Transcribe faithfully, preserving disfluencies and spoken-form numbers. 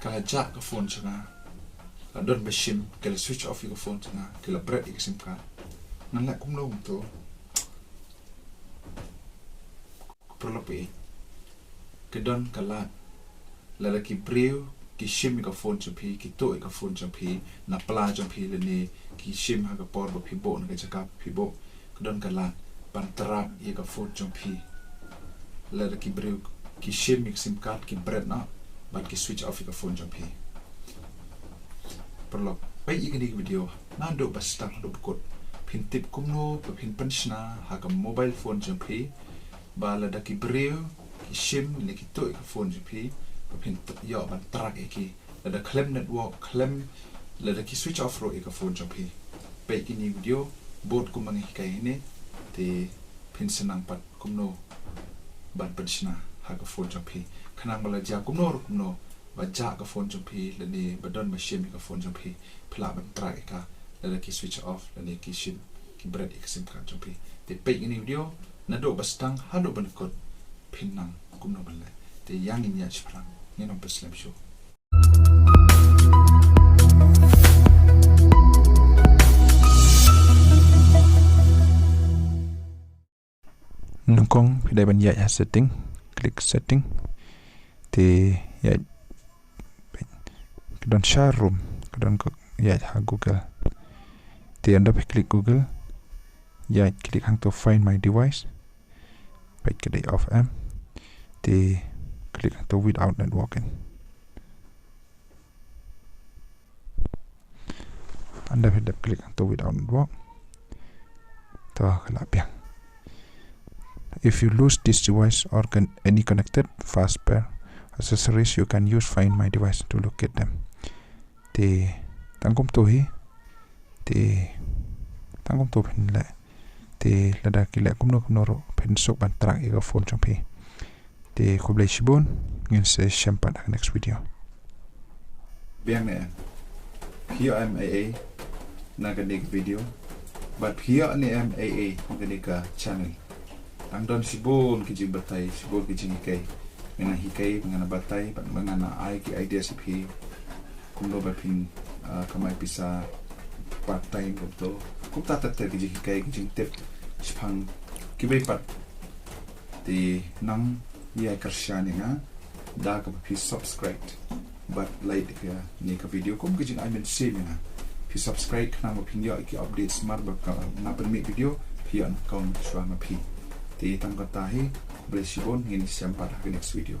ka la jah ka phone jong nga, la don ba shim, ka la switch off ïa ka phone jong nga, ka la bret ïa ka sim card. Ngan leh kumno kumto? Paralok, phi, ka don ka lad. Lada ki briew ki shim ïa ka phone jong phi, ki tuh ïa ka phone jong phi na pla jong phi, lane ki shim ha ka por ba phi buh, na ka jaka ba phi buh, ka don ka lad ban track ïa ka phone jong phi. Lada ki briew ki shim ïa ka sim card, ki bret noh bad ki switch off ïa ka phone jong phi. Paralok, peit ïa kane ka video naduh ba sdang haduh ba kut, phin tip kumno ba phin pynshna ha ka mobile phone jong phi, ba lada ki briew ki shim ne ki tuh ïa ka phone jong phi, ba phin t-, ïoh ban track ïa ki lada khlem network, khlem, lada ki switch off ruh ïa ka phone jong phi. Peit kine ki video bad kumba nga hikai hangne, te phin sngewthuh pat kumno ban pynshna ha ka phone jong phi. Khnang ba la jia kumno ruh kumno, ba jah ka phone jong phi, lane ba don ba shim ïa ka phone jong phi, phi lah ban track ïa ka lada ki switch off, lane ki shim, ki bret ïa ka sim card jong phi. Te peit kine ki video naduh ba sdang haduh ba kut, phin nang kumno ban leh. Te ïa ngin ïaid shaphrang, ngin ym pynslem shuh. Nyngkong phi dei ban ïaid ha setting, click setting. Te ïaid, ka don sha Chrome, ka don ka ïaid ha Google. Te ynda phi click Google, ïaid click hangto Find My Device. Peit ka dei off em. Te click hangto Without Networking. Ynda phi dep click hangto Without Network, to ka la biang. If you lose this device or con-, any connected fast pair accessories, you can use Find My Device to locate them. Te tang kumto hi. Te tang kumto phin leh. Te lada ki leh kumno kumno ruh phin suk ban track ïa ka phone jong phi. Te khublei shibun, ngin sa ïashem pat ha ka next video. Biang ne em? Phi ïoh em ei ei na kane ka video? Bad phi ïoh ne em ei ei na kane ka channel? Tang don shibun ki jingbatai, shibun ki jinghikai. Ngan hikai, ngan batai, bad ngan ai ki idea sha phi. Kumno ba phin, ah, kamai pisa part time kumto. Kumta ter ter ki jinghikai, ki jingtip shaphang kiwei pat. Te nang ïa kyrshan ïa nga da kaba phi subscribe bad like ïa kane ka video kum ka jingai mynsiem ïa nga. Phi subscribe khnang ba phin ïoh ki updates mar ba ka nga pynmih video, phi ïoh notification ma phi. Te tang kata hi, khublei shibun, ngin ïashem pat ha ka next video.